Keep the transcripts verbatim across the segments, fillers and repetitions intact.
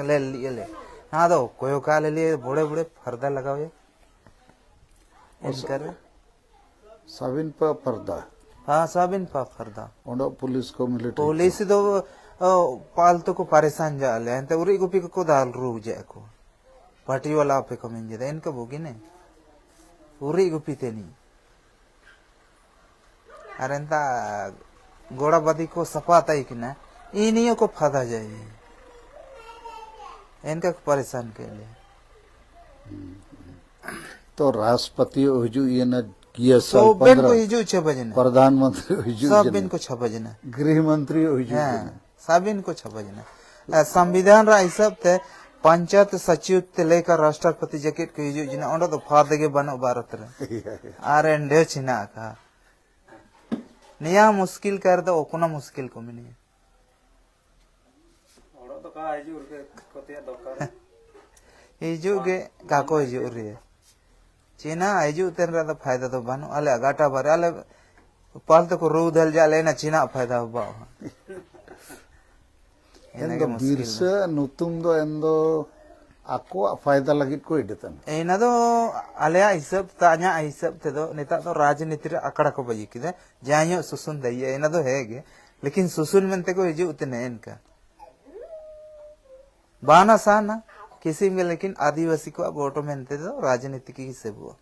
ᱞᱮ ᱞᱤᱭᱮ ᱞᱮ, ᱱᱚᱣᱟ ᱫᱚ ᱚᱠᱚᱭ ᱚᱠᱟ ᱞᱮ ᱞᱤᱭᱮ ᱵᱚᱲᱮ ᱵᱚᱲᱮ ᱯᱷᱟᱨᱫᱟ ᱞᱟᱜᱟᱣ ᱭᱟ᱾ ᱚᱱᱠᱟ ᱨᱮ ᱥᱟᱵᱤᱱ ᱯᱟ ᱯᱷᱟᱨᱫᱟ᱾ ᱦᱮᱸ, ᱥᱟᱵᱤᱱ ᱯᱟ ᱯᱷᱟᱨᱫᱟ᱾ ᱚᱸᱰᱮ ᱯᱩᱞᱤᱥ ᱠᱚ, ᱢᱤᱞᱤᱴᱟᱨᱤ ᱯᱩᱞᱤᱥ ᱠᱚ᱾ ᱫᱚ, ᱚ, ᱯᱟᱞᱛᱩ ᱠᱚ ᱯᱟᱨᱮᱥᱟᱱ ᱡᱟ ᱟᱞᱮ, ᱮᱱᱛᱮ ᱩᱨᱤᱡ ᱜᱩᱯᱤ ᱠᱚᱠᱚ ᱫᱟᱞ ᱨᱩ ᱡᱮ ᱟᱠᱚ᱾ ᱯᱟᱨᱴᱤ ᱣᱟᱞᱟ ᱟᱯᱮ ᱠᱚ ᱢᱮᱱ ᱡᱮᱫᱟ, ᱮᱱᱠᱟ ᱵᱩᱜᱤ ᱱᱮ᱾ ᱩᱨᱤᱡ ᱜᱩᱯᱤ ᱛᱮ ᱱᱤ᱾ ᱟᱨ ᱮᱱᱛᱟ ᱜᱚᱲᱟ ᱵᱟᱫᱤ ᱠᱚ ᱥᱟᱯᱟ ᱛᱟᱭ ᱠᱤᱱᱟ, ᱤᱱᱤᱭᱚ ᱠᱚ ᱯᱷᱟᱫᱟ ᱡᱟᱭ᱾ ᱮᱱᱠᱟ ᱠᱚ ᱯᱟᱨᱮᱥᱟᱱ ᱠᱮᱫ ᱞᱮᱭᱟ᱾ ᱛᱚ ᱨᱟᱥᱴᱨᱚᱯᱚᱛᱤ ᱦᱤᱡᱩᱜ ᱤᱭᱟᱹ ᱱᱟ ᱜᱤᱭᱟ ᱥᱟᱞ ᱥᱚᱵᱮᱱ ᱠᱚ ᱯᱚᱱᱫᱽᱨᱚ᱾ ᱦᱤᱡᱩᱜ ᱪᱷᱮ ᱵᱟᱡᱮ ᱱᱟ᱾ ᱯᱨᱚᱫᱷᱟᱱ ᱢᱚᱱᱛᱨᱤ ᱦᱤᱡᱩᱜ ᱥᱚᱵᱮᱱ ᱡᱟᱹᱱᱤᱡ᱾ ᱠᱚ ᱪᱷᱮ ᱵᱟᱡᱮ ᱱᱟ᱾ ᱜᱨᱤᱦ ᱢᱚᱱᱛᱨᱤ ᱦᱤᱡᱩᱜ ᱦᱮᱸ, ᱡᱟᱹᱱᱤᱡ᱾ ᱥᱟᱵᱮᱱ ᱠᱚ ᱪᱷᱮ ᱵᱟᱡᱮ ᱱᱟ᱾ ᱟᱨ ᱥᱚᱝᱵᱤᱫᱷᱟᱱ ᱨᱮ ᱦᱤᱥᱟᱹᱵ ᱛᱮ ᱯᱚᱧᱪᱟᱭᱮᱛ ᱥᱚᱪᱤᱵ ᱛᱮ ᱞᱮᱠᱟ ᱨᱟᱥᱴᱨᱚᱯᱚᱛᱤ ᱡᱮᱠᱮᱴ ᱠᱚ ᱦᱤᱡᱩᱜ ᱡᱟᱹᱱᱤᱡ, ᱚᱸᱰᱮ ᱫᱚ ᱯᱷᱟᱫ ᱜᱮ ᱵᱟᱹᱱᱩᱜ ᱵᱷᱟᱨᱚᱛ ᱨᱮ᱾ ᱟᱨ ᱮᱱᱰᱮᱪ ᱦᱮᱱᱟᱜ ᱟᱠᱟᱫ᱾ ᱱᱤᱭᱟ ᱢᱩᱥᱠᱤᱞ ᱠᱟᱨ ᱫᱚ ᱚᱠᱚᱱᱟ ᱢᱩᱥᱠᱤᱞ ᱠᱚ ᱢᱮᱱᱟᱭᱟ᱾ ᱚᱲᱟᱜ ᱫᱚ ᱠᱟ ᱦᱤᱡᱩᱜ ᱨᱮ ᱠᱚᱛᱮᱭᱟᱜ ᱫᱚᱨᱠᱟᱨ᱾ ᱦᱤᱡᱩᱜ ᱜᱮ ᱠᱟᱠᱚ ᱦᱤᱡᱩᱜ ᱨᱮ᱾ ᱪᱮᱱᱟ ᱦᱤᱡᱩᱜ ᱛᱮᱱ ᱨᱮ ᱫᱚ ᱯᱷᱟᱭᱫᱟ ᱫᱚ ᱵᱟᱹᱱᱩᱜ᱾ ᱟᱞᱮ ᱜᱟᱴᱟ ᱵᱟᱨᱮ ᱟᱞᱮ ᱯᱟᱞ ᱛᱮᱠᱚ ᱨᱩ ᱫᱟᱞ ᱡᱟ ᱞᱮ ᱮᱱᱟ ᱪᱮᱱᱟ ᱯᱷᱟᱭᱫᱟ ᱵᱟᱹᱱᱩᱜ᱾ ᱮᱱ ᱤᱱᱟᱹ ᱫᱚ ᱜᱮ ᱢᱩᱥᱠᱤᱞ ᱫᱚ᱾ ᱵᱤᱨᱥᱟᱹ ᱧᱩᱛᱩᱢ ᱫᱚ ᱮᱱ ᱫᱚ ᱟᱠᱚᱣᱟᱜ ᱯᱷᱟᱭᱫᱟ ᱞᱟᱹᱜᱤᱫ ᱠᱚ ᱮᱰᱮᱛ ᱮᱱᱟ᱾ ᱤᱱᱟᱹ ᱫᱚ ᱟᱞᱮᱭᱟᱜ ᱦᱤᱥᱟᱹᱵ ᱛᱮ, ᱟᱧᱟᱜ ᱦᱤᱥᱟᱹᱵ ᱛᱮᱫᱚ ᱱᱤᱛᱟᱜ ᱫᱚ ᱨᱟᱡᱽᱱᱤᱛᱤ ᱨᱮ ᱟᱠᱲᱟ ᱠᱚ ᱵᱟᱹᱜᱤ ᱠᱮᱫᱟ᱾ ᱡᱟᱦᱟᱸᱭ ᱧᱚᱜ ᱥᱩᱥᱩᱱ ᱫᱟᱲᱮᱭᱟᱜᱼᱟ, ᱤᱱᱟᱹ ᱫᱚ ᱦᱮᱸ ᱜᱮ᱾ ᱞᱮᱠᱤᱱ ᱥᱩᱥᱩᱱ ᱢᱮᱱᱛᱮ ᱠᱚ ᱦᱤᱡᱩᱜ ᱛᱮ ᱱᱮ ᱮᱱᱠᱟ᱾ ᱵᱟᱱᱟ ᱥᱟᱱᱟ ᱠᱤᱥᱤᱢ ᱜᱮ, ᱞᱮᱠᱤᱱ ᱟᱹᱫᱤᱵᱟᱹᱥᱤ ᱠᱚᱣᱟᱜ ᱵᱷᱳᱴ ᱢᱮᱱᱛᱮ ᱫᱚ ᱨᱟᱡᱽᱱᱤᱛᱤ ᱜᱮ ᱦᱤᱥᱟᱹᱵᱚᱜᱼᱟ᱾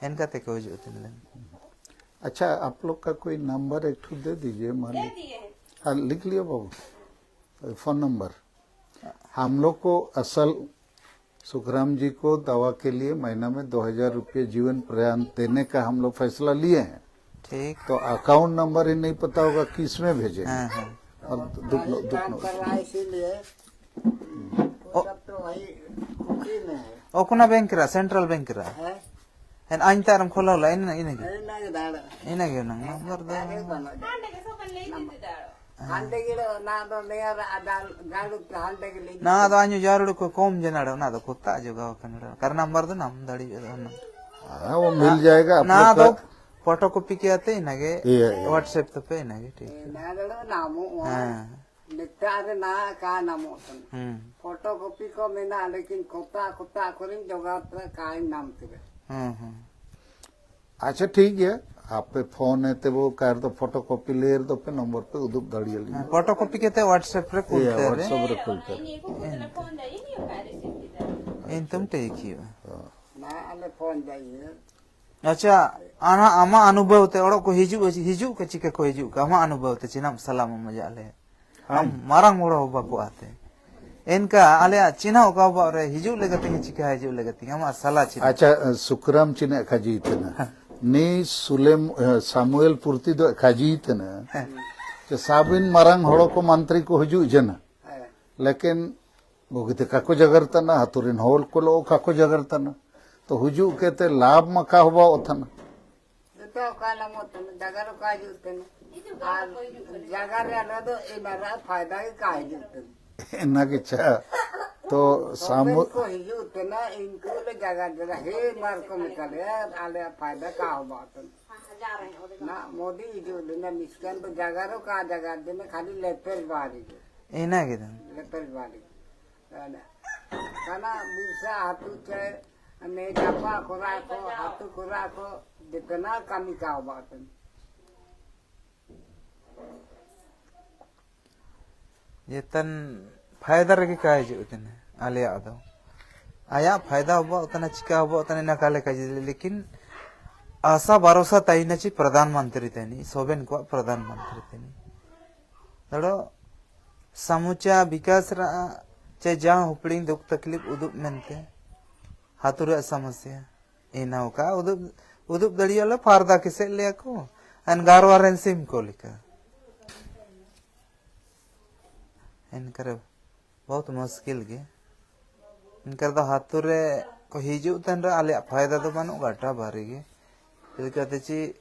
ᱮᱱᱠᱟ ᱛᱮᱠᱚ ᱦᱤᱡᱩᱜ ᱛᱮ ᱱᱮ᱾ अच्छा, आप लोग का कोई नंबर एक ठो दे दीजिए, मान लीजिए। हाँ, लिख लियो बाबू, फोन नंबर। हम लोग को असल सुखराम जी को दवा के लिए महीना में दो हज़ार रुपये जीवन पर्यंत देने का हम लोग फैसला लिए हैं। ठीक। तो अकाउंट नंबर ही नहीं पता होगा, किस में भेजेंगे? हाँ, हाँ। और दुख नो, दुख नो। कर रहा है, इसीलिए वो सब तो वही खुशी में है। ओकना बैंक रा, सेंट्रल बैंक रा। है? ᱮᱱ ᱟᱧ ᱛᱟᱨ ᱮᱢ ᱠᱷᱚᱞᱟᱣ ᱞᱟ, ᱤᱱᱟᱹ, ᱤᱱᱟᱹ ᱜᱮ᱾ ᱤᱱᱟᱹ ᱜᱮ ᱫᱟᱲᱮ᱾ ᱤᱱᱟᱹ ᱜᱮ ᱱᱟᱝ ᱱᱟᱢᱵᱟᱨ ᱫᱚ᱾ ᱫᱟᱲᱮ ᱵᱟᱹᱱᱩᱜ᱾ ᱦᱟᱸᱰᱮ ᱜᱮ ᱥᱚᱵ ᱞᱟᱹᱭ ᱤᱫᱤ ᱫᱟᱲᱮ᱾ ᱦᱟᱸᱰᱮ ᱜᱮ ᱚᱱᱟ ᱫᱚ ᱱᱮᱭᱟᱨ ᱟᱫᱟᱞ ᱜᱟᱲᱩ ᱛᱮ ᱦᱟᱸᱰᱮ ᱜᱮ ᱞᱟᱹᱭ ᱱᱟ ᱫᱚ ᱟᱧᱩ ᱡᱟᱨᱩᱲ ᱠᱚ ᱠᱚᱢ ᱡᱮ ᱱᱟᱲᱮ, ᱚᱱᱟ ᱫᱚ ᱠᱚᱛᱟ ᱡᱚᱜᱟᱣ ᱠᱟᱱ ᱱᱟᱲᱮ᱾ ᱠᱟᱨ ᱱᱟᱢᱵᱟᱨ ᱫᱚ ᱱᱟᱢ ᱫᱟᱲᱮᱭᱟᱜᱼᱟ ᱚᱱᱟ᱾ हाँ, वो मिल जाएगा आप ना लोग तो का। फोटो कॉपी किया थे इनागे। ये, ये। WhatsApp तो पे इनागे, ठीक है। ना दो नामो। हाँ। ᱚᱲᱟᱜ ᱨᱮ ᱱᱟᱦᱟᱜ ᱠᱟ ᱧᱟᱢᱚᱜ ᱠᱟᱱᱟ᱾ ᱦᱩᱸ᱾ ᱯᱷᱳᱴᱳ ᱠᱚᱯᱤ ᱠᱚ ᱢᱮᱱᱟᱜᱼᱟ, ᱞᱮᱠᱤᱱ ᱠᱚᱛᱟ ᱠᱚᱛᱟ ᱠᱚᱨᱮᱧ ᱡᱚᱜᱟᱲ ᱛᱮ ᱠᱟᱭ ᱧᱟᱢ ᱠᱮᱫᱟ᱾ ᱦᱩᱸ ᱦᱩᱸ᱾ ᱟᱪᱪᱷᱟ, ᱴᱷᱤᱠ ᱜᱮᱭᱟ᱾ ᱟᱯᱮ ᱯᱷᱳᱱ ᱮ ᱛᱮᱵᱚ ᱠᱟᱨ ᱫᱚ ᱯᱷᱳᱴᱳ ᱠᱚᱯᱤ ᱞᱮᱭᱮᱨ ᱫᱚᱯᱮ, ᱱᱚᱢᱵᱚᱨ ᱯᱮ ᱩᱫᱩᱜ ᱫᱟᱲᱮᱭᱟᱞᱤᱧᱟ᱾ ᱯᱷᱳᱴᱳ ᱠᱚᱯᱤ ᱠᱟᱛᱮ WhatsApp ᱨᱮ ᱠᱩᱞ ᱤᱭᱟᱹ, ᱛᱟᱨᱮ᱾ WhatsApp ᱨᱮ ᱠᱩᱞ ᱛᱟᱨᱮ᱾ ᱮᱱ ᱛᱚᱢ ᱴᱷᱤᱠ ᱦᱩᱭᱩᱜᱼᱟ᱾ ᱱᱟᱦᱟᱜ ᱟᱞᱮ ᱯᱷᱳᱱ ᱫᱟ ᱤᱭᱟᱹ᱾ ᱟᱪᱪᱷᱟ, ᱟᱱᱟ ᱟᱢᱟᱜ ᱚᱱᱩᱵᱷᱚᱵ ᱛᱮ ᱚᱲᱚᱜ ᱠᱚ ᱦᱤᱡᱩᱜ ᱦᱤᱡᱩᱜ ᱠᱚ ᱪᱤᱠᱟ ᱠᱚ ᱦᱤᱡᱩᱜ ᱠᱟ? ᱟᱢᱟᱜ ᱚᱱᱩᱵᱷᱚᱵ ᱛᱮ ᱪᱮᱱᱟᱢ ᱥᱟᱞᱟᱢ ᱢᱟᱡᱟᱜ ᱞᱮ᱾ ᱟᱢ ᱦᱮᱸ᱾ ᱢᱟᱨᱟᱝ ᱵᱚᱲᱚ ᱵᱟᱵᱟ ᱠᱚ ᱟᱛᱮ᱾ ᱮᱱᱠᱟ ᱟᱞᱮᱭᱟᱜ ᱪᱤᱱᱦᱟᱹ ᱚᱠᱟ ᱵᱟᱵᱟ ᱨᱮ ᱦᱤᱡᱩᱜ ᱞᱮᱠᱟᱛᱮ ᱪᱤᱠᱟ ᱦᱤᱡᱩᱜ ᱞᱮᱠᱟᱛᱮ ᱟᱢᱟᱜ ᱥᱟᱞᱟ ᱪᱤᱱᱦᱟᱹ᱾ ᱟᱪᱪᱷᱟ, ᱥᱩᱠᱨᱟᱢ ᱪᱤᱱᱦᱟᱹ ᱠᱷᱟᱡᱤ ᱛᱮᱱᱟ᱾ ᱱᱤ ᱥᱩᱞᱮᱢ, ᱥᱟᱢᱩᱭᱮᱞ ᱯᱩᱨᱛᱤ ᱫᱚ ᱠᱷᱟᱡᱤ ᱛᱮᱱᱟ᱾ ᱦᱮᱸ᱾ ᱪᱮ ᱥᱟᱵᱤᱱ ᱢᱟᱨᱟᱝ ᱦᱚᱲ ᱠᱚ ᱢᱟᱱᱛᱨᱤ ᱠᱚ ᱦᱤᱡᱩᱜ ᱡᱮᱱᱟ᱾ ᱦᱮᱸ᱾ ᱞᱮᱠᱤᱱ ᱵᱩᱜᱤᱛᱮ ᱠᱟᱠᱚ ᱡᱟᱜᱟᱨ ᱛᱟᱱᱟ, ᱦᱟᱛᱩ ᱨᱤᱱ ᱦᱚᱲ ᱠᱚ ᱞᱚ ᱠᱟᱠᱚ ᱡᱟᱜᱟᱨ ᱛᱟᱱᱟ᱾ ᱛᱚ ᱦᱩᱡᱩᱜ ᱠᱮᱛᱮ ᱞᱟᱵᱷ ᱢᱟ ᱠᱟ ᱦᱚᱵᱟ ᱚᱛᱷᱟᱱᱟ᱾ ᱡᱚᱛᱚ ᱚᱠᱟ ᱧᱟᱢᱚᱜ ᱛᱟᱢᱟ, ᱡᱟᱭᱜᱟ ᱨᱮ ᱚᱠᱟ ᱦᱤᱡᱩᱜ ᱛᱟᱢᱟ᱾ ᱟᱨ ᱡᱟᱭᱜᱟ ᱨᱮ ᱟᱞᱮ ᱫᱚ ᱮᱢ ᱟᱨ ᱯᱷᱟᱭᱫᱟ ᱜᱮ ᱠᱟ ᱦᱤᱡᱩᱜ ᱛᱟᱢᱟ᱾ ᱮᱱᱟ ᱜᱮ ᱪᱟ᱾ ᱛᱚ ᱥᱟᱢᱩ ᱥᱚᱵᱮᱱ ᱠᱚ ᱦᱤᱡᱩᱜ ᱛᱟᱢᱟ, ᱤᱱᱠᱩ ᱞᱮ ᱡᱟᱭᱜᱟ ᱨᱮ ᱦᱮ ᱢᱟᱨ ᱠᱚ ᱢᱮᱛᱟ ᱞᱮᱭᱟ, ᱟᱞᱮᱭᱟᱜ ᱯᱷᱟᱭᱫᱟ ᱠᱟ ᱦᱚᱵᱟ ᱛᱟᱢᱟ᱾ ᱱᱟ ᱢᱳᱫᱤ ᱦᱤᱡᱩᱜ ᱞᱮᱱᱟ, ᱢᱤᱥᱠᱟᱱ ᱫᱚ ᱡᱟᱭᱜᱟ ᱨᱮ ᱚᱠᱟ ᱡᱟᱭᱜᱟ ᱨᱮ ᱠᱷᱟᱹᱞᱤ ᱞᱮᱯᱮᱨ ᱵᱟᱦᱨᱮ ᱜᱮ᱾ ᱮᱱᱟ ᱜᱮ ᱫᱚ᱾ ᱞᱮᱯᱮᱨ ᱵᱟᱦᱨᱮ᱾ ᱠᱟᱱᱟ ᱵᱤᱨᱥᱟ ᱦᱟᱹᱛᱩ ᱪᱮ ᱱᱮ ᱡᱟᱯᱟ ᱠᱚᱨᱟ ᱠᱚ ᱦᱟᱹᱛᱩ ᱠᱚᱨᱟ ᱠᱚ ᱡᱮᱛᱱᱟ ᱠᱟᱹᱢᱤ ᱠᱟᱣ ᱵᱟᱛᱮᱱ᱾ ᱡᱮᱛᱮᱱ ᱯᱷᱟᱭᱫᱟ ᱨᱮᱜᱮ ᱠᱟ ᱦᱤᱡᱩᱜ ᱛᱤᱧᱟᱹ ᱟᱞᱮᱭᱟᱜ ᱫᱚ᱾ ᱟᱭᱟᱜ ᱯᱷᱟᱭᱫᱟ ᱦᱚᱵᱚᱜ ᱛᱟᱱᱟ, ᱪᱤᱠᱟ ᱦᱚᱵᱚᱜ ᱛᱟᱱᱟ, ᱤᱱᱟ ᱠᱟᱞᱮ ᱠᱟᱡᱮ, ᱞᱮᱠᱤᱱ ᱟᱥᱟ ᱵᱷᱟᱨᱚᱥᱟ ᱛᱟᱦᱮᱱᱟ ᱪᱮ ᱯᱨᱚᱫᱷᱟᱱ ᱢᱚᱱᱛᱨᱤ ᱛᱟᱦᱮᱱᱤ, ᱥᱚᱵᱮᱱ ᱠᱚᱣᱟᱜ ᱯᱨᱚᱫᱷᱟᱱ ᱢᱚᱱᱛᱨᱤ ᱛᱟᱦᱮᱱᱤ᱾ ᱫᱟᱲᱚ ᱥᱟᱢᱩᱪᱟ ᱵᱤᱠᱟᱥ ᱨᱟ ᱪᱮ ᱡᱟᱦᱟᱸ ᱦᱩᱯᱲᱤᱧ ᱫᱩᱠ ᱛᱟᱠᱞᱤᱯ ᱩᱫᱩᱜ ᱢᱮᱱᱛᱮ ᱦᱟᱛᱩ ᱨᱮᱭᱟᱜ ᱥᱚᱢᱚᱥᱭᱟ᱾ ᱤᱱᱟᱹ ᱚᱠᱟ ᱩᱫᱩᱜ, ᱩᱫᱩᱜ ᱫᱟᱲᱮᱭᱟᱜ ᱞᱮ ᱯᱷᱟᱨᱫᱟ ᱠᱮᱥᱮᱫ ᱞᱮᱭᱟ ᱠᱚ᱾ ᱮᱱ ᱜᱟᱨᱣᱟ ᱨᱮᱱ ᱥᱤᱢ ᱠᱚ ᱞᱮᱠᱟ᱾ ᱮᱱᱠᱟᱨᱮ ᱵᱚᱦᱩᱛ ᱢᱩᱥᱠᱤᱞ ᱜᱮ᱾ ᱮᱱᱠᱟ ᱫᱚ ᱦᱟᱛᱩ ᱨᱮ ᱠᱚ ᱦᱤᱡᱩᱜ ᱛᱟᱦᱮᱱ ᱨᱮ ᱟᱞᱮᱭᱟᱜ ᱯᱷᱟᱭᱫᱟ ᱫᱚ ᱵᱟᱹᱱᱩᱜ, ᱜᱟᱴᱟ ᱵᱟᱨᱤ ᱜᱮ᱾ ᱪᱮᱫ ᱞᱮᱠᱟᱛᱮ ᱪᱮᱫ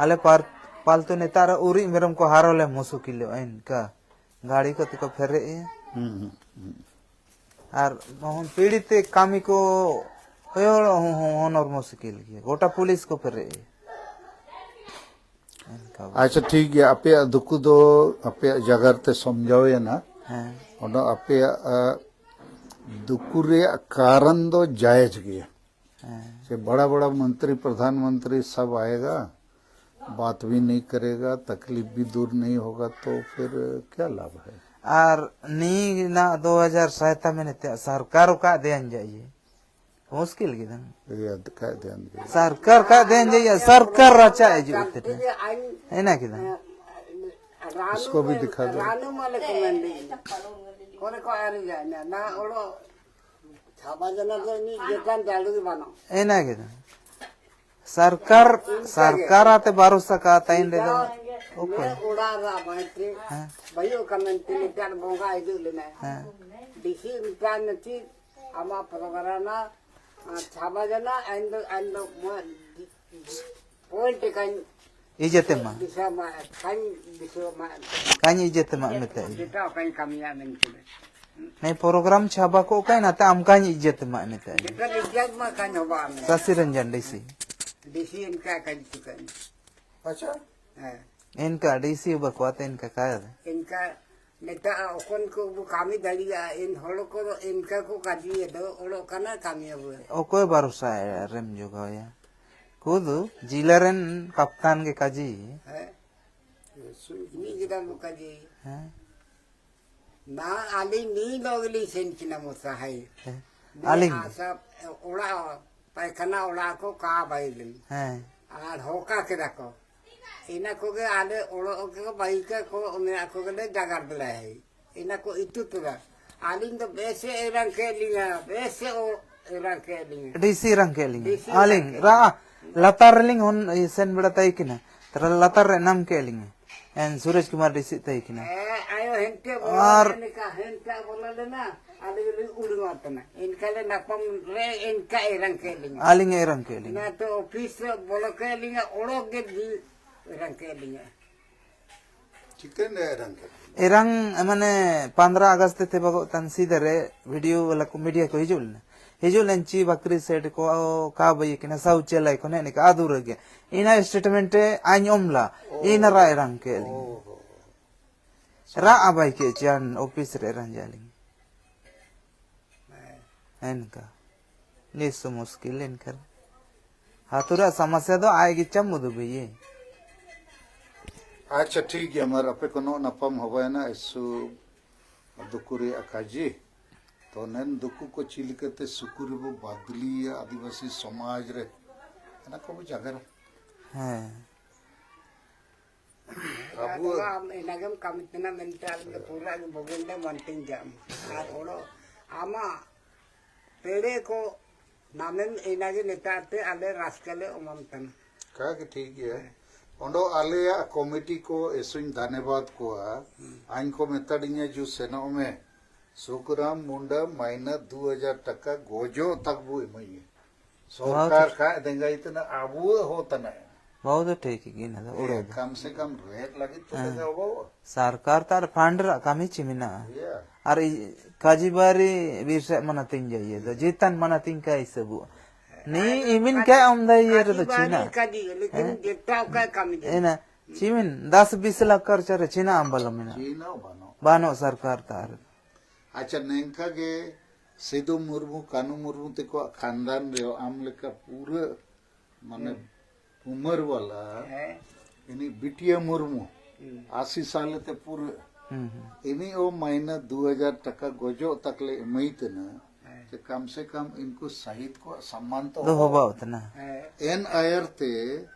ᱟᱞᱮ ᱯᱟᱨ-, ᱯᱟᱞᱛᱩ ᱱᱮᱛᱟᱨ ᱩᱨᱤᱡ ᱢᱮᱨᱚᱢ ᱠᱚ ᱦᱟᱨᱚ ᱞᱮ ᱢᱩᱥᱩᱠᱤᱞᱚᱜᱼᱟ ᱤᱱᱠᱟ᱾ ᱜᱟᱹᱲᱤ ᱠᱚᱛᱮ ᱠᱚ ᱯᱷᱮᱨᱮᱜ ᱮᱭᱟ᱾ ᱦᱩᱸ, ᱦᱩᱸ, ᱦᱩᱸ᱾ ᱟᱨ ᱢᱚᱦᱚᱱ ᱯᱤᱲᱤ ᱛᱮ ᱠᱟᱹᱢᱤ ᱠᱚ ᱦᱚᱭᱚᱲ ᱦᱚᱸ, ᱦᱚᱸ, ᱦᱚᱱᱚᱨ ᱢᱩᱥᱠᱤᱞ ᱜᱮᱭᱟ᱾ ᱜᱚᱴᱟ ᱯᱩᱞᱤᱥ ᱠᱚ ᱯᱮᱨᱮᱡ ᱮᱭᱟ᱾ ᱮᱱᱠᱟ᱾ ᱟᱪᱪᱷᱟ, ᱴᱷᱤᱠ ᱜᱮᱭᱟ, ᱟᱯᱮᱭᱟᱜ ᱫᱩᱠᱩ ᱫᱚ ᱟᱯᱮᱭᱟᱜ ᱡᱟᱭᱜᱟ ᱨᱮ ᱥᱚᱢᱡᱷᱟᱣ ᱮᱱᱟ᱾ ᱦᱮᱸ᱾ ᱚᱱᱟ ᱟᱯᱮᱭᱟᱜ, ᱟ, ᱫᱩᱠᱩ ᱨᱮᱭᱟᱜ ᱠᱟᱨᱚᱱ ᱫᱚ ᱡᱟᱭᱮᱡᱽ ᱜᱮᱭᱟ᱾ ᱦᱮᱸ᱾ ᱥᱮ ᱵᱟᱲᱟ ᱵᱟᱲᱟ ᱢᱚᱱᱛᱨᱤ, ᱯᱨᱚᱫᱷᱟᱱ ᱢᱚᱱᱛᱨᱤ ᱥᱟᱵ ᱟᱭᱮᱜᱟ, ᱵᱟᱛ ᱵᱷᱤ ᱱᱟᱦᱤᱸ ᱠᱟᱨᱮᱜᱟ, ᱛᱟᱠᱞᱤᱯ ᱵᱷᱤ ᱫᱩᱨ ᱱᱟᱦᱤᱸ ᱦᱳᱜᱟ, ᱛᱚ ᱯᱷᱤᱨ ᱠᱭᱟ ᱞᱟᱵᱷ ᱦᱟᱭ? ᱟᱨ ᱱᱤᱭᱟᱹ ᱨᱮᱱᱟᱜ ᱫᱩ ᱦᱟᱡᱟᱨ ᱥᱟᱭᱛᱟ ᱢᱮᱱᱛᱮ ᱥᱚᱨᱠᱟᱨ ᱚᱠᱟ ᱫᱮᱭᱟᱱ ᱡᱟᱭᱮ? ᱢᱩᱥᱠᱤᱞ ᱜᱮ ᱫᱟᱝ᱾ ᱤᱭᱟᱹ ᱫᱤᱠᱷᱟᱭ ᱫᱮᱭᱟᱱ ᱜᱮ᱾ ᱥᱚᱨᱠᱟᱨ ᱚᱠᱟ ᱫᱮᱭᱟᱱ ᱡᱟᱭᱮ? ᱥᱚᱨᱠᱟᱨ ᱨᱟᱪᱟ ᱦᱤᱡᱩᱜ ᱩᱛᱟᱹᱨ ᱱᱟ᱾ ᱮᱱᱟ ᱠᱮᱫᱟ᱾ ᱩᱥᱠᱚ ᱵᱷᱤ ᱫᱤᱠᱷᱟ ᱫᱮ᱾ ᱨᱟᱱᱩ ᱢᱟᱞᱮ ᱠᱚ ᱢᱮᱱ ᱫᱤᱧ᱾ ᱠᱚᱨᱮ ᱠᱚ ᱟᱹᱨᱤ ᱡᱟᱭ ᱱᱟ, ᱱᱟ ᱚᱲᱚ ᱪᱷᱟᱵᱟ ᱡᱟᱱᱟ ᱫᱚ ᱢᱤᱫ ᱡᱮᱛᱟᱱ ᱡᱟᱹᱞᱩ ᱜᱮ ᱵᱟᱹᱱᱩᱜ᱾ ᱮᱱᱟ ᱠᱮᱫᱟ᱾ ᱥᱚᱨᱠᱟᱨ, ᱥᱚᱨᱠᱟᱨ ᱟᱛᱮ ᱵᱷᱟᱨᱚᱥᱟ ᱠᱟ ᱛᱟᱭᱱ ᱨᱮᱫᱚ ᱚᱠᱚᱭ? ᱚᱲᱟᱜ ᱨᱮ ᱟᱵᱟᱭ ᱛᱮ ᱦᱮᱸ᱾ ᱵᱟᱭᱩ ᱠᱟᱱ ᱢᱮᱱᱛᱮ ᱱᱮᱛᱟᱨ ᱵᱚᱸᱜᱟ ᱦᱤᱡᱩᱜ ᱞᱮᱱᱟᱭ᱾ ᱦᱮᱸ᱾ ᱰᱤᱥᱤ ᱢᱤᱫᱴᱟᱝ ᱱᱟᱹᱪᱤ ᱟᱢᱟᱜ ᱯᱨᱳᱜᱨᱟᱢ ᱨᱮᱱᱟᱜ ᱪᱷᱟᱵᱟ ᱡᱟᱱᱟ ᱟᱭᱱ ᱫᱚ, ᱟᱭᱱ ᱫᱚ ᱢᱚ-, ᱯᱚᱭᱮᱱᱴ ᱠᱟᱱ ᱤᱡᱮᱛᱮ ᱢᱟ᱾ ᱫᱤᱥᱚᱢ ᱢᱟ, ᱠᱷᱟᱱ ᱫᱤᱥᱚᱢ ᱢᱟ᱾ ᱠᱟᱹᱧ ᱤᱡᱮᱛᱮ ᱢᱟ ᱢᱮᱛᱟᱭ᱾ ᱡᱮᱴᱟ ᱚᱠᱟᱧ ᱠᱟᱹᱢᱤᱭᱟ ᱢᱮᱱᱛᱮ᱾ ᱱᱮ ᱯᱨᱳᱜᱨᱟᱢ ᱪᱷᱟᱵᱟ ᱠᱚ ᱚᱠᱟᱭ ᱱᱟᱛᱮ ᱟᱢ ᱠᱟᱹᱧ ᱤᱡᱮᱛᱮ ᱢᱟ ᱢᱮᱛᱟᱭ᱾ ᱡᱮᱴᱟ ᱤᱡᱮᱛ ᱢᱟ ᱠᱟᱹᱧ ᱦᱚᱵᱟ ᱢᱮ᱾ ᱥᱟᱥᱤ ᱨᱚᱧᱡᱚᱱ ᱰᱤᱥᱤ᱾ ᱰᱤᱥᱤ ᱤᱱᱠᱟ ᱠᱟᱹᱧ ᱪᱩᱠᱟᱹᱧ᱾ ᱟᱪᱪᱷᱟ᱾ ᱦᱮᱸ᱾ ᱤᱱᱠᱟ ᱰᱤᱥᱤ ᱵᱟᱠᱚ ᱟᱛᱮ ᱤᱱᱠᱟ ᱠᱟᱭ᱾ ᱤᱱᱠᱟ ᱱᱮᱛᱟ ᱚᱠᱚᱱ ᱠᱚ ᱵᱚ ᱠᱟᱹᱢᱤ ᱫᱟᱲᱮᱭᱟᱜᱼᱟ, ᱮᱱ ᱦᱚᱲ ᱠᱚ ᱤᱱᱠᱟ ᱠᱚ ᱠᱟᱹᱢᱤᱭᱟ ᱫᱚ ᱚᱲᱚᱜ ᱠᱟᱱᱟ ᱠᱟᱹᱢᱤᱭᱟ ᱵᱚ᱾ ᱚᱠᱚᱭ ᱵᱷᱟᱨᱚᱥᱟ ᱨᱮᱢ ᱡᱚᱜᱟᱣᱭᱟ? ᱠᱷᱩᱫ ᱡᱤᱞᱟ ᱨᱮᱱ ᱠᱟᱯᱛᱟᱱ ᱜᱮ ᱠᱟᱡᱤ᱾ ᱦᱮᱸ᱾ ᱢᱤᱫ ᱜᱮᱫᱟᱢ ᱠᱟᱡᱮ᱾ ᱦᱮᱸ᱾ ᱱᱟ ᱟᱹᱞᱤᱧ ᱢᱤᱫ ᱫᱚ ᱜᱮᱞᱤᱧ ᱥᱮᱱ ᱠᱤᱱᱟ ᱢᱚᱥᱟ ᱦᱟᱭ᱾ ᱦᱮᱸ᱾ ᱱᱤᱭᱟᱹ ᱟᱹᱞᱤᱧ᱾ ᱟᱥᱟ ᱚᱲᱟᱜ, ᱯᱟᱭᱠᱷᱟᱱᱟ ᱚᱲᱟᱜ ᱠᱚ ᱠᱟ ᱵᱟᱭ ᱞᱤᱧ᱾ ᱦᱮᱸ᱾ ᱟᱨ ᱦᱚᱠᱟ ᱠᱮᱫᱟ ᱠᱚ᱾ ᱤᱱᱟᱹ ᱠᱚᱜᱮ ᱟᱞᱮ ᱚᱲᱟᱜ ᱠᱚ ᱵᱟᱭᱤᱠᱟ ᱠᱚ ᱚᱱᱟ ᱠᱚᱜᱮ ᱞᱮ ᱡᱟᱜᱟᱲ ᱵᱮᱞᱟᱭ ᱦᱟᱭ᱾ ᱤᱱᱟᱹ ᱠᱚ ᱤᱛᱩ ᱛᱚᱨᱟ᱾ ᱟᱹᱞᱤᱧ ᱫᱚ ᱵᱮᱥᱮ ᱮᱨᱟᱝ ᱠᱮᱫ ᱞᱤᱧᱟ, ᱵᱮᱥᱮ ᱚ-, ᱮᱨᱟᱝ ᱠᱮᱫ ᱞᱤᱧᱟ᱾ ᱰᱤᱥᱤ ᱮᱨᱟᱝ ᱠᱮᱫ ᱞᱤᱧᱟ᱾ ᱰᱤᱥᱤ ᱮᱨᱟᱝ ᱟᱹᱞᱤᱧ ᱠᱮᱫ ᱨᱟ-, ᱞᱤᱧᱟ᱾ ᱞᱟᱛᱟᱨ ᱨᱮᱞᱤᱧ ᱦᱚᱱ-, ᱥᱮᱱ ᱵᱮᱲᱟ ᱛᱟᱭ ᱠᱤᱱᱟ᱾ ᱛᱟᱦᱞᱮ ᱞᱟᱛᱟᱨ ᱨᱮ ᱮᱱᱟᱢ ᱠᱮᱫ ᱞᱤᱧᱟ᱾ ᱮᱱ ᱥᱩᱨᱚᱡᱽ ᱠᱩᱢᱟᱨ ᱰᱤᱥᱤ ᱛᱟᱭ ᱠᱤᱱᱟ᱾ ᱦᱮᱸ, ᱟᱭᱳ ᱦᱮᱱᱛᱮ ᱵᱚᱞᱚ ᱟᱨ ᱞᱮᱱᱟ, ᱦᱮᱱᱛᱮ ᱵᱚᱞᱚ ᱞᱮᱱᱟ, ᱟᱞᱮ ᱜᱮᱞᱮ ᱩᱰᱩᱝ ᱟᱠᱟᱱᱟ᱾ ᱮᱱᱠᱟ ᱞᱮ ᱧᱟᱯᱟᱢ ᱨᱮ ᱮᱱᱠᱟ ᱮᱨᱟᱝ ᱠᱮᱫ ᱞᱤᱧᱟ᱾ ᱟᱹᱞᱤᱧ ᱮ ᱮᱨᱟᱝ ᱠᱮᱫ ᱞᱤᱧᱟ᱾ ᱚᱱᱟᱛᱮ ᱚᱯᱷᱤᱥ ᱨᱮ ᱵᱚᱞᱚ ᱠᱮᱫ ᱞᱤᱧᱟ, ᱚᱲᱚᱠ ᱜᱮ ᱮᱨᱟᱝ ᱠᱮᱫ ᱞᱤᱧᱟ᱾ ᱪᱤᱠᱟᱹᱱ ᱮᱨᱟᱝ ᱠᱮᱫ ᱞᱤᱧᱟ? ᱮᱨᱟᱝ, ᱢᱟᱱᱮ, ᱯᱚᱱᱫᱽᱨᱚ ᱟᱜᱚᱥᱴ ᱛᱮ ᱛᱮᱵᱟᱜᱚᱜ ᱛᱟᱱ ᱥᱤᱫᱟᱹ ᱨᱮ ᱵᱷᱤᱰᱤᱭᱳ ᱵᱟᱞᱟ ᱠᱚ, ᱢᱤᱰᱤᱭᱟ ᱠᱚ ᱦᱤᱡᱩᱜ ᱞᱮᱱᱟ᱾ ᱦᱤᱡᱩᱜ ᱞᱮᱱ ᱪᱤ ᱵᱟᱠᱨᱤ ᱥᱮᱴ ᱠᱚ, ᱚ, ᱠᱟ ᱵᱟᱹᱭ ᱠᱟᱱᱟ, ᱥᱟᱣ ᱪᱮᱞᱟᱭ ᱠᱚ, ᱱᱮ ᱱᱤᱠᱟ ᱟᱫᱩᱨ ᱜᱮ᱾ ᱤᱱᱟ ᱥᱴᱮᱴᱢᱮᱱᱴ ᱮ ᱟᱸᱡᱚᱢ ᱞᱟ, ᱤᱱᱟ ᱨᱟᱜ ᱮ ᱨᱟᱝ ᱠᱮᱫ ᱞᱤᱧ᱾ ᱨᱟᱜ ᱟᱵᱟᱭ ᱠᱮᱫ ᱪᱤ ᱟᱱ ᱚᱯᱷᱤᱥ ᱨᱮ ᱨᱟᱸᱡᱟ ᱞᱤᱧ᱾ ᱮᱱᱠᱟ᱾ ᱱᱤᱥ ᱢᱩᱥᱠᱤᱞ ᱮᱱᱠᱷᱟᱱ᱾ ᱦᱟᱛᱩᱨᱟ ᱥᱟᱢᱟᱥᱭᱟ ᱫᱚ ᱟᱡ ᱜᱮ ᱪᱟᱢ ᱩᱫᱩᱜ ᱵᱮᱭᱮ᱾ ᱟᱪᱪᱷᱟ, ᱴᱷᱤᱠ ᱜᱮᱭᱟ, ᱢᱟᱨ ᱟᱯᱮ ᱠᱚ ᱱᱚᱜᱼᱚ ᱱᱟᱯᱟᱢ ᱦᱚᱵᱟᱭᱮᱱᱟ, ᱤᱥᱩ ᱫᱩᱠᱩ ᱨᱮᱭᱟᱜ ᱠᱟᱡᱤ᱾ ᱛᱚ ᱱᱮᱱ ᱫᱩᱠᱩ ᱠᱚ ᱪᱮᱫ ᱞᱮᱠᱟᱛᱮ ᱥᱩᱠᱩ ᱨᱮᱵᱚ ᱵᱟᱫᱞᱤᱭᱟ ᱟᱹᱫᱤᱵᱟᱹᱥᱤ ᱥᱚᱢᱟᱡᱽ ᱨᱮ, ᱚᱱᱟ ᱠᱚᱵᱚ ᱡᱟᱜᱟᱨᱟ᱾ ᱦᱮᱸ᱾ ᱟᱵᱚ ᱟᱫᱚ ᱟᱢ ᱮᱱᱟᱜᱮᱢ ᱠᱟᱹᱢᱤ ᱠᱟᱱᱟ ᱢᱮᱱᱛᱮ ᱟᱞᱮ ᱫᱚ ᱯᱩᱨᱟᱹ ᱜᱮ ᱵᱚᱜᱮᱱ ᱞᱮ ᱢᱟᱱᱛᱤᱧ ᱡᱟᱢ᱾ ᱟᱨ ᱚᱲᱚ ᱟᱢᱟᱜ ᱯᱮᱲᱮ ᱠᱚ ᱱᱟᱢᱮᱢ ᱮᱱᱟᱜᱮ ᱱᱮᱛᱟᱨ ᱛᱮ ᱟᱞᱮ ᱨᱟᱥᱠᱟ ᱞᱮ ᱮᱢᱟᱢ ᱠᱟᱱᱟ᱾ ᱠᱟ ᱜᱮ ᱴᱷᱤᱠ ᱜᱮᱭᱟ᱾ ᱚᱸᱰᱚ ᱟᱞᱮᱭᱟᱜ ᱠᱚᱢᱤᱴᱤ ᱠᱚ ᱮᱥᱩᱧ ᱫᱷᱟᱱᱮᱵᱟᱫ ᱠᱚᱣᱟ᱾ ᱟᱧ ᱠᱚ ᱢᱮᱛᱟᱫᱤᱧᱟ ᱡᱩ ᱥᱮᱱᱚᱜ ᱢᱮ᱾ ᱥᱩᱠᱨᱟᱢ ᱢᱩᱱᱰᱟ ᱢᱟᱭᱱᱟ ᱫᱩ ᱦᱟᱡᱟᱨ ᱴᱟᱠᱟ ᱜᱚᱡᱚᱜ ᱛᱟᱠ ᱵᱚ ᱮᱢᱟᱹᱧᱟ᱾ ᱥᱚᱨᱠᱟᱨ ᱠᱷᱟᱡ ᱫᱮᱸᱜᱟᱭ ᱛᱟᱱᱟ, ᱟᱵᱚ ᱦᱚ ᱛᱟᱱᱟ᱾ ᱵᱟᱦᱩ ᱫᱚ ᱴᱷᱤᱠ ᱜᱮ ᱱᱟ ᱫᱚ ᱩᱲᱟᱹ ᱫᱚ᱾ ᱠᱟᱢ ᱥᱮ ᱠᱟᱢ ᱨᱮᱴ ᱞᱟᱹᱜᱤᱫ ᱛᱮ ᱦᱮᱸ᱾ ᱫᱮᱸᱜᱟ ᱵᱚ᱾ ᱥᱚᱨᱠᱟᱨ ᱛᱟᱨ ᱯᱷᱟᱱᱰ ᱨᱟ ᱠᱟᱹᱢᱤ ᱪᱮ ᱢᱮᱱᱟᱜᱼᱟ? ᱤᱭᱟᱹ᱾ ᱟᱨ ᱤ-, ᱠᱟᱡᱤ ᱵᱟᱨᱤ ᱵᱤᱨ ᱥᱮᱫ ᱢᱟᱱᱟ ᱛᱤᱧ ᱜᱮ ᱤᱭᱟᱹ ᱫᱚ, ᱡᱮᱛᱟᱱ ᱢᱟᱱᱟ ᱛᱤᱧ ᱠᱟ ᱦᱤᱥᱟᱹᱵᱚᱜᱼᱟ᱾ ᱱᱤ ᱤᱢᱤᱱ ᱠᱟᱭ ᱟᱢ ᱫᱟ ᱤᱭᱟᱹ ᱨᱮᱫᱚ ᱪᱮ ᱱᱟ? ᱠᱟᱡᱤ, ᱞᱮᱠᱤᱱ ᱦᱮᱸ? ᱡᱮᱴᱟ ᱚᱠᱟ ᱠᱟᱹᱢᱤ ᱫᱚ᱾ ᱮᱱᱟ, ᱪᱮ ᱢᱮᱱ, ᱫᱟᱥ ᱵᱤᱥ ᱞᱟᱠᱷ ᱠᱟᱨᱪᱟ ᱨᱮ ᱪᱮ ᱱᱟ ᱟᱢ ᱵᱟᱞᱚ ᱢᱮᱱᱟᱜᱼᱟ? ᱪᱮ ᱱᱟ ᱵᱟᱹᱱᱩᱜ᱾ ᱵᱟᱹᱱᱩᱜ ᱥᱚᱨᱠᱟᱨ ᱛᱟᱨ᱾ ᱟᱪᱪᱷᱟ, ᱱᱤᱝᱠᱟ ᱜᱮ ᱥᱤᱫᱩ ᱢᱩᱨᱢᱩ, ᱠᱟᱹᱱᱩ ᱢᱩᱨᱢᱩ ᱛᱮᱠᱚᱣᱟᱜ ᱠᱷᱟᱱᱫᱟᱱ ᱨᱮ ᱟᱢ ᱞᱮᱠᱟ ᱯᱩᱨᱟᱹ ᱢᱟᱱᱮ ᱦᱩᱸ᱾ ᱩᱢᱟᱹᱨ ᱣᱟᱞᱟ ᱦᱮᱸ᱾ ᱤᱱᱤ ᱵᱤᱴᱤᱭᱟ ᱢᱩᱨᱢᱩ ᱦᱩᱸ᱾ ᱟᱥᱤ ᱥᱟᱞ ᱛᱮ ᱯᱩᱨᱟᱹ ᱦᱩᱸ, ᱦᱩᱸ᱾ ᱤᱱᱤ ᱚ ᱢᱟᱭᱱᱟ ᱫᱩ ᱦᱟᱡᱟᱨ ᱴᱟᱠᱟ ᱜᱚᱡᱚᱜ ᱛᱟᱠ ᱞᱮ ᱮᱢᱟᱹᱭ ᱛᱟᱹᱱᱟ, ᱦᱮᱸ᱾ ᱛᱮ ᱠᱟᱢ ᱥᱮ ᱠᱟᱢ ᱤᱱᱠᱩ ᱥᱟᱦᱤᱫ ᱠᱚᱣᱟᱜ ᱥᱚᱢᱢᱟᱱ ᱛᱚ ᱫᱚᱦᱚ ᱦᱚ᱾ ᱵᱟᱣ ᱛᱟᱹᱱᱟ᱾ ᱦᱮᱸ᱾ ᱮᱱ ᱟᱭᱟᱨ ᱛᱮ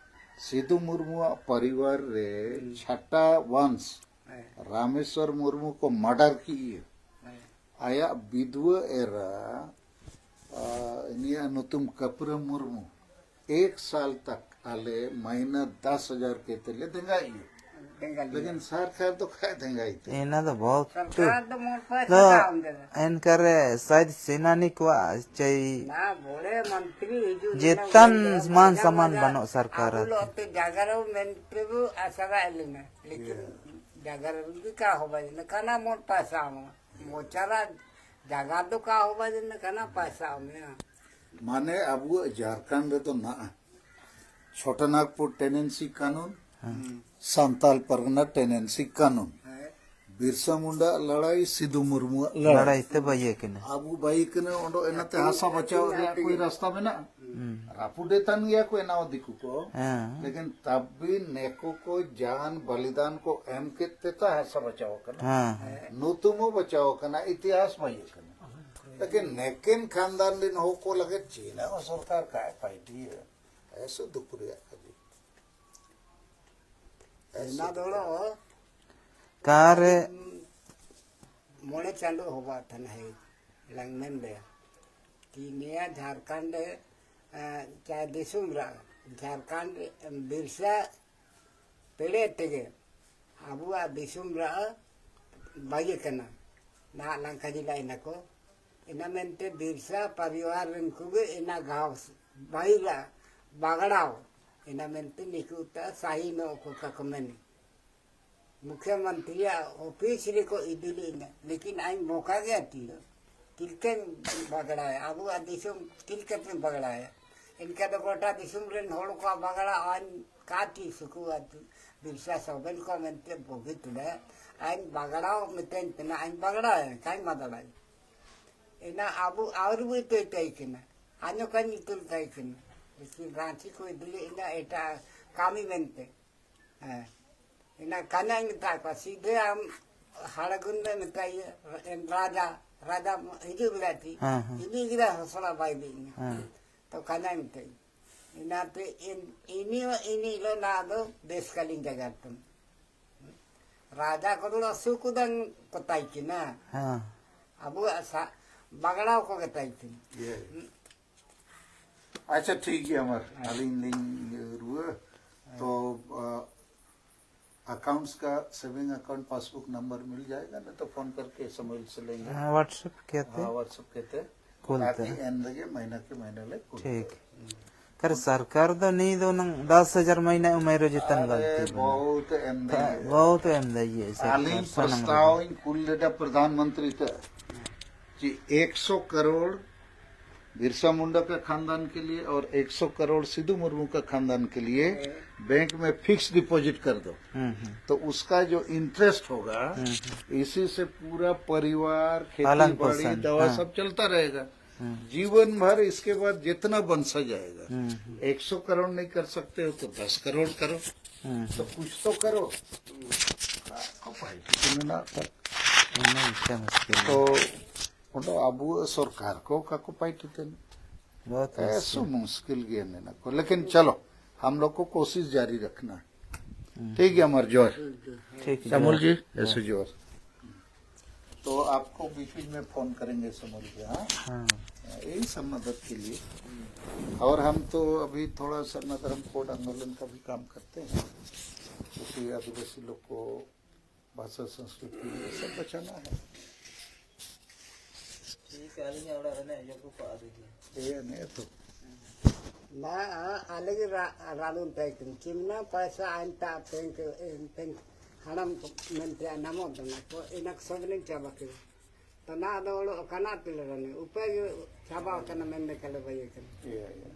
ᱥᱤᱫᱩ ᱢᱩᱨᱢᱩᱣᱟᱜ ᱯᱚᱨᱤᱵᱟᱨ ᱨᱮ ᱦᱩᱸ᱾ ᱪᱷᱟᱴᱟ ᱣᱟᱱᱥ ᱦᱮᱸ᱾ ᱨᱟᱢᱮᱥᱣᱚᱨ ᱢᱩᱨᱢᱩ ᱠᱚ ᱢᱟᱨᱰᱟᱨ ᱠᱮᱫᱮᱭᱟ᱾ ᱦᱮᱸ᱾ ᱟᱭᱟᱜ ᱵᱤᱫᱷᱣᱟᱹ ᱮᱨᱟ, ᱟ, ᱩᱱᱤᱭᱟᱜ ᱧᱩᱛᱩᱢ ᱠᱟᱹᱯᱨᱟᱹ ᱢᱩᱨᱢᱩ, ᱮᱠ ᱥᱟᱞ ᱛᱟᱠ ᱟᱞᱮ ᱢᱟᱭᱱᱟ ᱫᱟᱥ ᱦᱟᱡᱟᱨ ᱠᱟᱛᱮ ᱞᱮ ᱫᱮᱸᱜᱟᱭ ᱜᱮ᱾ ᱫᱮᱸᱜᱟ ᱞᱮ᱾ ᱞᱮᱠᱤᱱ ᱥᱚᱨᱠᱟᱨ ᱫᱚ ᱠᱷᱟᱡ ᱫᱮᱸᱜᱟᱭ ᱛᱮ᱾ ᱮᱱᱟ ᱫᱚ ᱵᱚᱦᱩᱛ ᱥᱚᱨᱠᱟᱨ ᱫᱚ ᱢᱚᱡᱽ ᱯᱟᱭᱥᱟ ᱫᱚ ᱠᱟᱢ ᱫᱮ᱾ ᱮᱱᱠᱟᱨᱮ ᱥᱟᱭᱫ ᱥᱮᱱᱟᱱᱤ ᱠᱚᱣᱟᱜ ᱪᱟᱹᱭ ᱱᱟ ᱵᱚᱲᱮ ᱢᱚᱱᱛᱨᱤ ᱦᱤᱡᱩᱜ ᱡᱮᱛᱟᱱ ᱞᱮᱱᱟ, ᱢᱟᱱ ᱢᱚᱡᱟ ᱥᱟᱢᱟᱱ ᱢᱚᱡᱟ᱾ ᱵᱟᱹᱱᱩᱜ ᱥᱚᱨᱠᱟᱨ ᱟᱵᱚ ᱟᱛᱮ᱾ ᱞᱚ ᱛᱮ ᱡᱟᱜᱟ ᱨᱮ ᱢᱮᱱᱛᱮ ᱵᱚ ᱟᱥᱟᱨᱟ ᱞᱮᱱᱟ, ᱞᱮᱠᱤᱱ ᱤᱭᱟᱹ᱾ ᱡᱟᱜᱟ ᱨᱮ ᱵᱤᱠᱟ ᱦᱚ ᱵᱟᱭ ᱞᱮᱱᱟ, ᱠᱟᱱᱟ ᱢᱚᱡᱽ ᱯᱟᱭᱥᱟ ᱟᱢᱟ᱾ ᱢᱚᱪᱟᱨᱟ ᱡᱟᱜᱟ ᱫᱚ ᱠᱟ ᱦᱚᱸ ᱵᱟᱝ ᱠᱟᱱᱟ, ᱯᱟᱭᱥᱟ ᱢᱮᱱᱟᱜᱼᱟ᱾ ᱢᱟᱱᱮ ᱟᱵᱚᱣᱟᱜ ᱡᱷᱟᱲᱠᱷᱚᱸᱰ ᱨᱮᱫᱚ ᱢᱮᱱᱟᱜᱼᱟ ᱪᱷᱳᱴᱟᱱᱟᱜᱽᱯᱩᱨ ᱴᱮᱱᱮᱱᱥᱤ ᱠᱟᱹᱱᱩᱱ, ᱥᱟᱱᱛᱟᱞ ᱯᱟᱨᱜᱟᱱᱟ ᱴᱮᱱᱮᱱᱥᱤ ᱠᱟᱹᱱᱩᱱ, ᱦᱮᱸ᱾ ᱵᱤᱨᱥᱟ ᱢᱩᱱᱰᱟ ᱞᱟᱲᱟᱭ, ᱥᱤᱫᱩ ᱢᱩᱨᱢᱩᱣᱟᱜ ᱞᱟᱲᱟᱭ᱾ ᱞᱟᱲᱟᱭ ᱛᱮ ᱵᱟᱹᱭᱟᱹ ᱠᱟᱱᱟ᱾ ᱟᱵᱚ ᱵᱟᱹᱭᱟᱹ ᱠᱟᱱᱟ, ᱚᱸᱰᱮ ᱮᱱᱟᱛᱮ ᱦᱟᱥᱟ ᱵᱟᱪᱟᱣ ᱨᱮᱭᱟᱜ ᱠᱚᱭ ᱨᱟᱥᱛᱟ ᱢᱮᱱᱟᱜᱼᱟ? ᱦᱩᱸ᱾ ᱨᱟᱹᱯᱩᱫᱮ ᱛᱟᱱ ᱜᱮᱭᱟ ᱠᱚ ᱮᱱᱟᱣ ᱫᱤᱠᱩ ᱠᱚ, ᱦᱮᱸ᱾ ᱞᱮᱠᱤᱱ ᱛᱟᱵᱤ ᱱᱮᱠᱚ ᱠᱚ ᱡᱟᱱ ᱵᱟᱞᱤᱫᱟᱱ ᱠᱚ ᱮᱢ ᱠᱮᱫ ᱛᱮ ᱛᱟ ᱦᱟᱥᱟ ᱵᱟᱪᱟᱣ ᱠᱟᱱᱟ᱾ ᱦᱮᱸ᱾ ᱱᱩᱛᱩᱢ ᱦᱚᱸ ᱵᱟᱪᱟᱣ ᱠᱟᱱᱟ, ᱤᱛᱤᱦᱟᱥ ᱵᱟᱹᱭᱟᱹ ᱠᱟᱱᱟ᱾ ᱞᱮᱠᱤᱱ ᱱᱮᱠᱤᱱ ᱠᱷᱟᱱᱫᱟᱱ ᱨᱤᱱ ᱦᱚᱲ ᱠᱚ ᱞᱟᱹᱜᱤᱫ ᱪᱤᱱᱟ ᱦᱚᱸ ᱥᱚᱨᱠᱟᱨ ᱠᱟᱭ ᱯᱟᱭᱴᱤ ᱦᱮᱸ, ᱥᱩᱠ ᱫᱩᱠ ᱨᱮᱭᱟᱜ ᱠᱟᱹᱢᱤ᱾ ᱦᱮᱸ, ᱚᱱᱟ ᱥᱩᱠ ᱫᱚ ᱫᱩᱠ᱾ ᱚᱠᱟᱨᱮ ᱢᱚᱬᱮ ᱪᱟᱸᱫᱳ ᱦᱚᱵᱟ ᱛᱟᱦᱮᱱ ᱦᱮᱡ ᱞᱟᱝ ᱢᱮᱱ ᱞᱮᱭᱟ᱾ ᱛᱤ ᱱᱤᱭᱟᱹ ᱡᱷᱟᱲᱠᱷᱚᱸᱰ ᱨᱮ, ᱮᱸ, ᱪᱟᱭ ᱫᱤᱥᱚᱢ ᱨᱮ, ᱡᱷᱟᱲᱠᱷᱚᱸᱰ ᱨᱮ ᱵᱤᱨᱥᱟ ᱯᱮᱲᱮ ᱛᱮᱜᱮ ᱟᱵᱚᱣᱟᱜ ᱫᱤᱥᱚᱢ ᱨᱮ ᱵᱟᱹᱭ ᱠᱟᱱᱟ᱾ ᱱᱟᱦᱟᱜ ᱞᱟᱝᱠᱟ ᱡᱤᱞᱟ ᱮᱱᱟ ᱠᱚ᱾ ᱤᱱᱟ ᱢᱮᱱᱛᱮ ᱵᱤᱨᱥᱟ ᱯᱟᱨᱤᱣᱟᱨ ᱨᱮᱱ ᱠᱚᱜᱮ ᱤᱱᱟ ᱜᱷᱟᱣ ᱵᱟᱭᱨᱟ ᱵᱟᱜᱲᱟᱣ᱾ ᱤᱱᱟ ᱢᱮᱱᱛᱮ ᱱᱤᱠᱩ ᱛᱟ ᱥᱟᱦᱤ ᱱᱚ ᱠᱚ ᱠᱟ ᱠᱚ ᱢᱮᱱ᱾ ᱢᱩᱠᱷᱭᱚᱢᱚᱱᱛᱨᱤᱭᱟᱜ ᱚᱯᱷᱤᱥ ᱨᱮᱠᱚ ᱤᱫᱤ ᱞᱮᱱᱟ, ᱞᱮᱠᱤᱱ ᱟᱡ ᱢᱚᱠᱟ ᱜᱮ ᱟᱹᱛᱤᱧᱟ᱾ ᱪᱤᱞᱠᱟᱹᱧ ᱵᱟᱜᱲᱟᱭᱟ, ᱟᱵᱚᱣᱟᱜ ᱫᱤᱥᱚᱢ ᱪᱤᱞᱠᱟᱹᱛᱮᱢ ᱵᱟᱜᱲᱟᱭᱟ? ᱮᱱᱠᱟ ᱫᱚ ᱜᱚᱴᱟ ᱫᱤᱥᱚᱢ ᱨᱮᱱ ᱦᱚᱲ ᱠᱚᱣᱟᱜ ᱵᱟᱜᱲᱟ ᱟᱹᱧ ᱠᱟᱹᱴᱤᱡ ᱥᱩᱠᱩ ᱟᱹᱛᱩ ᱵᱤᱨᱥᱟ ᱥᱚᱵᱮᱱ ᱠᱚ ᱢᱮᱱᱛᱮ ᱵᱚᱜᱤ ᱛᱩᱞᱟᱹ ᱟᱹᱧ ᱵᱟᱜᱲᱟᱣ ᱢᱤᱛᱟᱹᱧ ᱠᱟᱱᱟ, ᱟᱹᱧ ᱵᱟᱜᱲᱟᱭᱟ, ᱠᱟᱹᱧ ᱢᱟᱫᱟᱲᱟᱭ᱾ ᱮᱱᱟ ᱟᱵᱚ ᱟᱹᱣᱨᱤ ᱵᱚ ᱤᱛᱟᱹ ᱤᱛᱟᱹᱭ ᱠᱟᱱᱟ, ᱟᱧᱚ ᱠᱟᱹᱧ ᱤᱛᱟᱹ ᱤᱛᱟᱹᱭ ᱠᱟᱱᱟ᱾ ᱞᱮᱠᱤᱱ ᱨᱟᱸᱪᱤ ᱠᱚ ᱤᱫᱤ ᱞᱮ ᱤᱱᱟ ᱮᱴᱟᱜ ᱠᱟᱹᱢᱤ ᱢᱮᱱᱛᱮ᱾ ᱦᱮᱸ᱾ ᱤᱱᱟ ᱠᱟᱱᱟᱧ ᱢᱮᱛᱟ ᱠᱚᱣᱟ, ᱥᱤᱫᱷᱟᱹ ᱟᱢ ᱦᱟᱲᱜᱩᱱ ᱢᱮ ᱢᱮᱛᱟᱭᱟ, ᱮᱱ ᱨᱟᱡᱟ, ᱨᱟᱡᱟ ᱦᱤᱡᱩᱜ ᱵᱮᱲᱟ ᱛᱤ, ᱦᱮᱸ, ᱦᱮᱸ᱾ ᱤᱫᱤ ᱠᱮᱫᱟ ᱦᱚᱥᱲᱟ ᱵᱟᱭ ᱤᱫᱤ ᱤᱧᱟ᱾ ᱦᱮᱸ᱾ ᱛᱚ ᱠᱟᱱᱟᱧ ᱢᱮᱛᱟᱭᱟ᱾ ᱤᱱᱟᱛᱮ ᱤᱱ-, ᱤᱱᱤ, ᱤᱱᱤ ᱦᱤᱞᱳᱜ ᱱᱟ ᱫᱚ ᱵᱮᱥ ᱠᱟᱞᱤᱧ ᱡᱟᱜᱟ ᱛᱟᱢ᱾ ᱨᱟᱡᱟ ᱠᱚᱫᱚ ᱥᱩᱠᱩᱫᱟᱱ ᱠᱚᱛᱟᱭ ᱠᱤᱱᱟ᱾ ᱦᱮᱸ᱾ ᱟᱵᱚᱣᱟᱜ ᱥᱟ-, ᱵᱟᱜᱲᱟᱣ ᱠᱚ ᱜᱮᱛᱟᱭ ᱠᱤᱱᱟ᱾ ᱤᱭᱟᱹ᱾ ᱟᱪᱪᱷᱟ, ᱴᱷᱤᱠ ᱜᱮᱭᱟ, ᱢᱟ ᱟᱹᱞᱤᱧ ᱞᱤᱧ ᱨᱩᱣᱟᱹᱲᱟ᱾ ᱛᱚ, ᱟ, अकाउंट्स का सेविंग अकाउंट पासबुक नंबर मिल जाएगा, नहीं तो फोन करके समझ से लेंगे। हाँ, WhatsApp कहते हाँ, हैं। WhatsApp कहते हैं। खोलते ताकि हैं। एंड लगे महीना के महीना ले खोलते ठीक। हैं। कर सरकार तो नहीं दो नंग दस हजार महीना उम्र जितन अरे, गलती बना। बहुत एम ता-, देंगे। बहुत एम देंगे सरकार, ᱟᱹᱞᱤᱧ ᱥᱟᱱᱟᱢ ᱯᱨᱚᱥᱛᱟᱵ ᱨᱮᱜᱮ᱾ ᱤᱧ ᱠᱩᱞ ᱞᱮᱫᱟ ᱯᱨᱚᱫᱷᱟᱱ ᱢᱚᱱᱛᱨᱤ ᱴᱷᱮᱱ᱾ कि एक सौ करोड़ बिरसा मुंडा का खानदान के लिए और एक सौ करोड़ सिद्धू मुर्मू का खानदान के लिए बैंक में फिक्स डिपॉजिट कर दो। हम्म, हम्म। तो उसका जो इंटरेस्ट होगा, इसी से पूरा परिवार, खेती पालन बाड़ी, पोषण, दवा, हाँ। सब चलता रहेगा जीवन भर। इसके बाद जितना बन सा जाएगा, हम्म, हम्म। एक सौ करोड़ नहीं कर सकते हो तो दस करोड़ करो, हम्म, तो कुछ तो करो। आपको पार्टी देने ना था। नहीं, क्या मुश्किल है। तो ᱚᱸᱰᱮ ᱟᱵᱚ ᱥᱚᱨᱠᱟᱨ ᱠᱚ ᱚᱠᱟ ᱠᱚ ᱯᱟᱭᱴᱤ ᱛᱮ बहुत ऐसो मुश्किल। मुश्किल ᱜᱮᱭᱟ ᱢᱮᱱᱟᱜ ᱠᱚ, लेकिन चलो, हम लोग को कोशिश जारी रखना। ठीक है, अमर जोर। ठीक है, श्यामल जोर। जी, ऐसे जोर। तो आपको बीच बीच में फोन करेंगे समूल जी, हाँ, हाँ। यही सब मदद के लिए। और हम तो अभी थोड़ा सा नगरम कोड आंदोलन का भी काम करते हैं, क्योंकि आदिवासी लोग को भाषा, संस्कृति, ये सब बचाना है। ठीक है, ᱟᱹᱞᱤᱧᱟᱜ ᱚᱲᱟᱜ ᱨᱮ ᱱᱮ ᱤᱭᱟᱹ ᱠᱚ ᱯᱟᱲᱟᱜ ᱫᱮᱜᱮ᱾ ये नहीं तो ᱱᱟ ᱟᱞᱮ ᱜᱮ ᱨᱟᱱᱩᱱ ᱛᱟᱭᱠᱤᱱ ᱠᱤᱢᱱᱟ ᱯᱟᱭᱥᱟ ᱟᱱᱛᱟ ᱯᱮᱝᱠ ᱯᱮᱝᱠ ᱦᱟᱲᱟᱢ ᱠᱚ ᱢᱮᱱᱛᱮ ᱱᱟᱢᱚ ᱫᱚᱱᱟ ᱠᱚ ᱤᱱᱟᱠ ᱥᱚᱵᱱᱤᱧ ᱪᱟᱵᱟ ᱠᱮᱫᱟ᱾ ᱛᱚ ᱱᱟ ᱟᱫᱚ ᱚᱲᱚᱜ ᱠᱟᱱᱟ ᱛᱤᱞ ᱨᱟᱱᱤ ᱩᱯᱟᱹᱭ ᱜᱮ ᱪᱟᱵᱟ ᱠᱟᱱᱟ ᱢᱮᱱ ᱞᱮᱠᱟ ᱞᱮ ᱵᱟᱹᱭ ᱠᱟᱱᱟ᱾ ᱤᱭᱟᱹ, ᱤᱭᱟᱹ᱾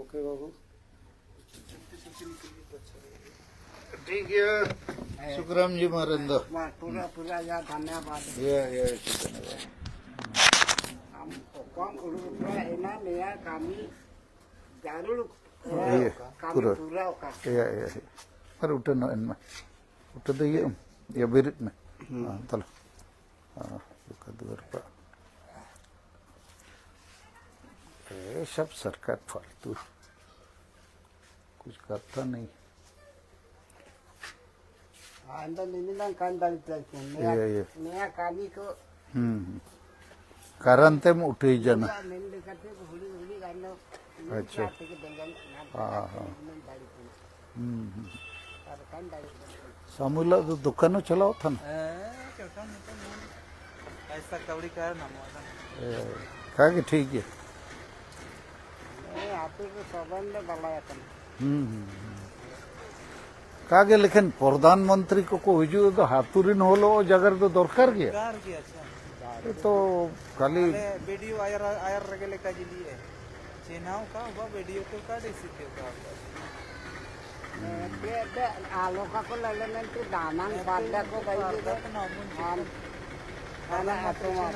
ᱳᱠᱮ ᱵᱟᱹᱵᱩ᱾ ᱴᱷᱤᱠ ᱜᱮᱭᱟ᱾ ᱥᱩᱠᱨᱟᱢ ᱡᱤ ᱢᱟᱨᱮᱱ ᱫᱚ᱾ ᱢᱟ ᱯᱩᱨᱟ ᱯᱩᱨᱟ ᱭᱟ ᱫᱷᱟᱱᱭᱟᱵᱟᱫ᱾ ᱤᱭᱟᱹ, ᱤᱭᱟᱹ, ᱪᱤᱠᱟᱹᱱᱟ ᱵᱟᱭ᱾ ᱟᱢ ᱠᱚᱢ ᱩᱰᱩᱠ ᱯᱮ ᱮᱱᱟ ᱱᱤᱭᱟ ᱠᱟᱹᱢᱤ ᱡᱟᱹᱨᱩᱲ ᱤᱭᱟᱹ, ᱠᱟᱹᱢᱤ ᱯᱩᱨᱟᱹ᱾ ᱯᱩᱨᱟᱹ ᱚᱠᱟ᱾ ᱤᱭᱟᱹ, ᱤᱭᱟᱹ, ᱤᱭᱟᱹ᱾ ᱟᱨ ᱩᱴᱟᱹ ᱱᱚ ᱮᱱ ᱢᱮ᱾ ᱩᱴᱟᱹ ᱫᱚ ᱤᱭᱟᱹ ᱮᱢ᱾ ᱤᱭᱟᱹ ᱵᱮᱨᱮᱫ ᱢᱮ᱾ ᱦᱮᱸ, ᱛᱟᱦᱞᱮ᱾ ᱦᱮᱸ, ᱚᱠᱟ ᱫᱩᱣᱟᱹᱨ ᱯᱮ᱾ ये सब सरकार फालतू। कुछ करता नहीं। ᱟᱢ ᱫᱚ ᱱᱤᱢᱤᱱᱟᱝ ᱠᱟᱱ ᱫᱟᱲᱮ ᱛᱟᱭ ᱠᱚ᱾ ᱱᱤᱭᱟ ᱤᱭᱟᱹ, ᱤᱭᱟᱹ᱾ ᱱᱤᱭᱟ ᱠᱟᱹᱢᱤ ᱠᱚ᱾ ᱦᱩᱸ, ᱦᱩᱸ᱾ ᱠᱟᱨᱚᱱ ᱛᱮᱢ ᱩᱴᱷᱟᱹᱭ ᱡᱟᱱᱟ᱾ ᱢᱮᱱ ᱞᱮᱠᱟᱛᱮ ᱦᱩᱰᱤᱧ ᱦᱩᱰᱤᱧ ᱟᱨ ᱱᱚ ᱟᱪᱪᱷᱟ᱾ ᱛᱮᱜᱮ ᱵᱮᱸᱜᱮᱞ ᱧᱟᱢ ᱦᱮᱸ, ᱦᱮᱸ᱾ ᱩᱱᱟᱹᱝ ᱫᱟᱲᱮ ᱠᱚ᱾ ᱦᱩᱸ, ᱦᱩᱸ᱾ ᱟᱨ ᱠᱟᱱ ᱫᱟᱲᱮ ᱠᱚ᱾ ᱥᱟᱢᱩᱞᱟᱜ ᱫᱚ ᱫᱚᱠᱟᱱ ᱦᱚᱸ ᱪᱟᱞᱟᱣ ᱛᱟᱦᱮᱱᱟ᱾ ᱦᱮᱸ, ᱪᱚᱴᱟ ᱱᱤᱛᱚᱜ ᱱᱚᱣᱟ ᱯᱟᱭᱥᱟ ᱠᱟᱹᱣᱰᱤ ᱠᱟᱨ ᱱᱟᱢᱚᱜᱼᱟ᱾ ᱮ, ᱠᱷᱟᱡ ᱜᱮ ᱴᱷᱤᱠ ᱜᱮᱭᱟ᱾ ᱦᱮᱸ, ᱟᱹᱛᱩ ᱫᱚ ᱥᱚᱵᱚᱱ ᱫᱚ ᱵᱟᱞᱟᱭ ᱠᱟᱱᱟ᱾ ᱦᱩᱸ, ᱦᱩᱸ, ᱦᱩᱸ᱾ ᱠᱟᱜᱮ ᱞᱮᱠᱷᱟᱱ ᱯᱨᱚᱫᱷᱟᱱ ᱢᱚᱱᱛᱨᱤ ᱠᱚᱠᱚ ᱦᱤᱡᱩᱜ ᱫᱚ, ᱟᱹᱛᱩ ᱨᱮᱱ ᱦᱚᱲ ᱡᱟᱭᱜᱟ ᱨᱮᱫᱚ ᱫᱚᱨᱠᱟᱨ ᱜᱮᱭᱟ᱾ ᱫᱚᱨᱠᱟᱨ ᱜᱮᱭᱟ, ᱟᱪᱪᱷᱟ᱾ ᱛᱚ ᱠᱷᱟᱹᱞᱤ ᱟᱞᱮ ᱵᱤᱰᱤᱳ ᱟᱭᱟᱨ, ᱟᱭᱟᱨ ᱨᱮᱜᱮ ᱞᱮ ᱠᱟᱡᱤ ᱞᱤᱭᱮ᱾ ᱪᱮᱱᱟᱣ ᱠᱟ ᱵᱟ ᱵᱤᱰᱤᱳ ᱠᱚ ᱠᱟ ᱰᱤᱥᱤ ᱛᱮ ᱠᱟ᱾ ᱵᱮ-, ᱵᱮ-, ᱟᱞᱚ ᱠᱟ ᱠᱚ ᱞᱟᱹᱭ ᱞᱮᱱ ᱛᱮ ᱫᱟᱱᱟᱝ ᱵᱟᱫᱟ ᱠᱚ ᱵᱟᱭ ᱫᱚ᱾ ᱟᱢ, ᱟᱞᱮ ᱟᱛᱳ ᱢᱟ,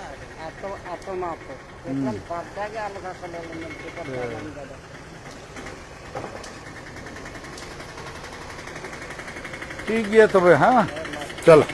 ᱟᱛᱳ, ᱟᱛᱳ ᱢᱟ ᱠᱚ᱾ ᱦᱩᱸ᱾ ᱮᱠᱷᱚᱱ ᱯᱟᱨᱫᱟ ᱜᱮ ᱟᱞᱟᱫᱟ ᱠᱚ ᱞᱟᱹᱭ ᱞᱮᱱᱟ, ᱪᱮᱫ ᱠᱚ ᱦᱮᱸ᱾ ᱯᱟᱨᱫᱟ ᱞᱟᱹᱭ ᱞᱮᱱᱟ? ᱴᱷᱤᱠ ᱜᱮᱭᱟ ᱛᱚᱵᱮ, ᱦᱮᱸ? ᱦᱮᱸ, ᱢᱟ᱾ ᱪᱚᱞᱚ᱾